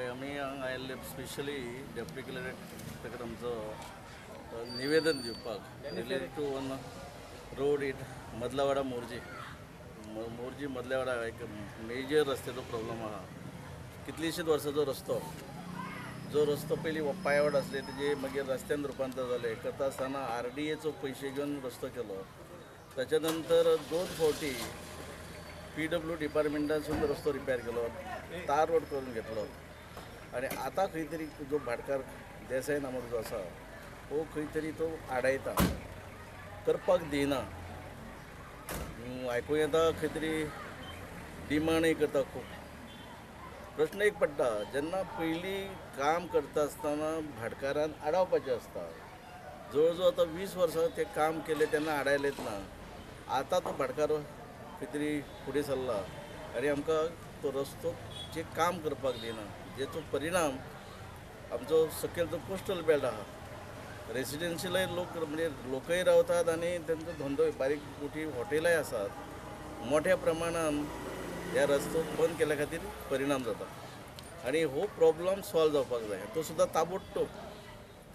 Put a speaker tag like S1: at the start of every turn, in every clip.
S1: हय, आमी हांगा आयिल्ले स्पेशली डेप्युटी कलेक्टर आमचो निवेदन दिवपाक related to one road at Madlawada Morjim. Morjim Madlewada एक मेजर रस्त्याचो प्रॉब्लम आहा. कितलीशीच वर्सांचो रस्तो, जो रस्तो पयलीं पांयवाट आसले तेजे मागीर रस्त्यान रुपांतर जालें. करता आसतना आरडीएचो पयशे घेवन रस्तो केलो. ताच्या नंतर दोन फावटी पीडब्ल्यू डिपार्टमेंटासून रस्तो रिपेर केलो, तार रोड करून घेतलो. आनी आतां खंय तरी जो भाटकार देसाय नामक जो आसा हो खंय तरी तो आडायता, करपाक दिना. आयकूंक येता खंय तरी डिमांडय करता खूब. प्रश्न एक पडटा, जेन्ना पयलीं काम करता आसतना भाटकारान आडावपाचें आसता. जवळ जवळ आतां 20 वर्सां तें काम केलें तेन्ना आडायलेंच ना. आतां तो भाटकार खंय तरी फुडें सरला आनी आमकां तो रस्तो जे काम करपाक दिना, जेचो परिणाम आमचो सकयल जो कोस्टल बेल्ट आहा, रेसिडेन्शियलय लोक म्हणजे लोकय रावतात आनी तेंचो धंदोय, बारीक मोठी हॉटेलांय आसात. मोठ्या प्रमाणान ह्या रस्तो बंद केल्या खातीर परिणाम जाता आनी हो प्रॉब्लम सॉल्व जावपाक जाय. तो सुद्दां ताबडतोब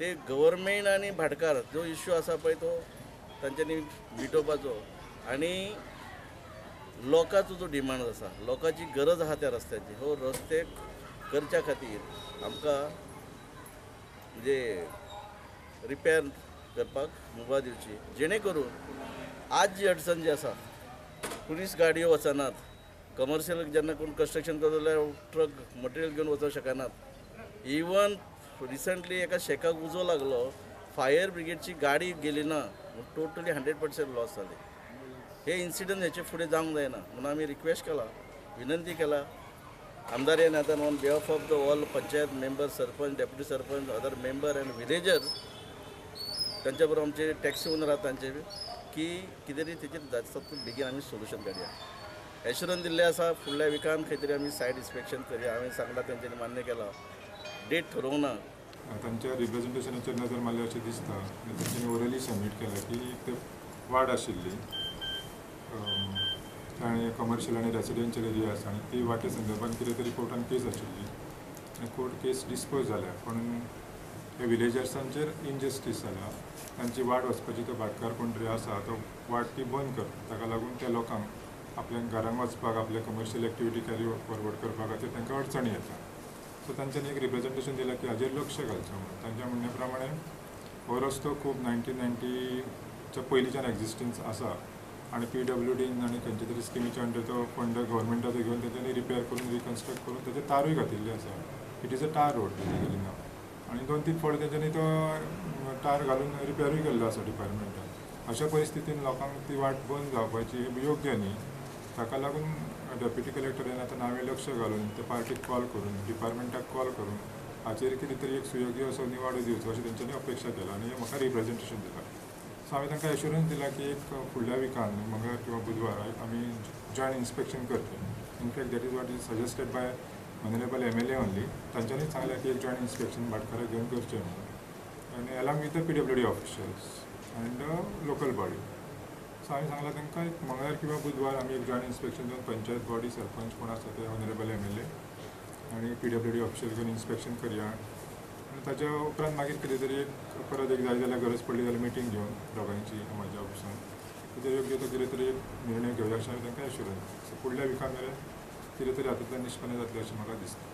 S1: ते गव्हर्मेंट आनी भाटकार जो इश्यू आसा पळय तो तांच्यांनी मिटोवपाचो आनी लोकांचो जो डिमांड आसा, लोकांची गरज आहा त्या रस्त्याची, हो रस्ते करच्या खातीर आमकां म्हणजे रिपेर करपाक मुभा दिवची, जेणे करून आज जी अडचण जी आसा, पुलीस गाडयो वचनात, कमर्शियल जेन्ना कोण कन्स्ट्रक्शन करता जाल्यार ट्रक मटेरियल घेवन वचूंक शकनात. इवन रिसंटली एका शेकाक उजो लागलो, फायर ब्रिगेडची गाडी गेली ना, टोटली 100% लॉस जाले. हे इन्सिडंट हेचे फुडें जावंक जायना म्हणून आमी रिक्वेस्ट केला, विनंती केला आमदार ह्या नात्यान on behalf of the all panchayat member, sarpanch, deputy sarpanch, other member and villagers, तांच्या बरोबर आमचे टॅक्सी ओनर आहात तांचे की कितें तरी तेचेर जाता बेगीन आमी सोल्युशन काडया. एश्युरन्स दिल्लें आसा फुडल्या विकान खंय तरी आमी सायड इन्स्पेक्शन करया. हांवें सांगलां, तेंच्यांनी मान्य केलां, डेट ठरोवंक ना.
S2: तांच्या रिप्रेझेंटेशनाचेर नजर मारली अशें दिसता आनी तांच्यांनी ओरली सबमीट केलां की ते वाड आशिल्ली आनी कमर्शियल आनी रेसिडेन्शियल एरिया आसा आनी ती वाटे संदर्भात कितें तरी कोर्टान केस आशिल्ली आनी कोर्ट केस डिस्पोज जाल्या, पूण ह्या विलेजर्सांचेर इनजस्टीस जाला. तांची वाट वचपाची तो भाटकार कोण तरी आसा तो वाट ती बंद करता, ताका लागून त्या लोकांक आपल्या घरांक वचपाक, आपल्या कमर्शियल एक्टिविटी कॅरी फॉरवर्ड करपा खातीर तांकां अडचणी येता. सो तांच्यांनी एक रिप्रेझेंटेशन दिलां की हाजेर लक्ष घालचें म्हणून. तांच्या म्हणण्या प्रमाणे हो रस्तो खूब 1990च्या पयलींच्यान एक्झिस्टन्स आसा आनी पीडब्ल्यूडीन आनी खंयच्या तरी स्किमीच्या अंडर तो फंड गव्हर्मेंटाचो घेवन तेंच्यांनी रिपेर करून रिकन्स्ट्रक्ट करून ताचेर तारूय घातिल्ली आसा. It is a tar road basically नाव आनी 2-3 फावटी तेंच्यांनी तो टार घालून रिपेरूय केल्लो आसा डिपार्टमेंटान. अशा परिस्थितीन लोकांक ती वाट बंद जावपाची योग्य न्ही. ताका लागून डेप्युटी कलेक्टरान आतां नावें लक्ष घालून त्या पार्टीक कॉल करून, डिपार्टमेंटाक कॉल करून हाचेर कितें तरी एक सुयोग्य असो निवाडो दिवचो अशें तेंच्यांनी अपेक्षा केला आनी म्हाका रिप्रेझेंटेशन दिलां. सो हांवें तांकां एश्युरन्स दिला की एक फुडल्या विकान मंगळार किंवा बुधवार आमी जॉयंट इन्स्पेक्शन करतले. In fact that is what is suggested by honourable MLA only. तांच्यांनीच सांगलें की एक जॉयंट इन्स्पेक्शन भाटकाराक घेवन करचें म्हणून आनी along with the PWD officials and local body. So हांवें सांगलां तांकां एक मंगळार किंवा बुधवार आमी एक जॉयंट इन्स्पेक्शन जावन पंचायत बॉडी, सरपंच कोण आसा ते ऑनरेबल MLA आनी पीडब्ल्यूडी ऑफिशियल घेवन इन्स्पेक्शन करया आनी ताच्या उपरांत मागीर कितें तरी एक परत एक जाय जाल्यार गरज पडली जाल्यार मिटींग घेवन दोगांयची म्हाज्या ऑफिसान ताचेर योग्य तो कितें तरी एक निर्णय घेवया अशें हांवें तांकां एश्युरन्स. सो फुडल्या विका मेरेन कितें तरी हातूंतल्यान निश्पन्न जातलें अशें म्हाका दिसता.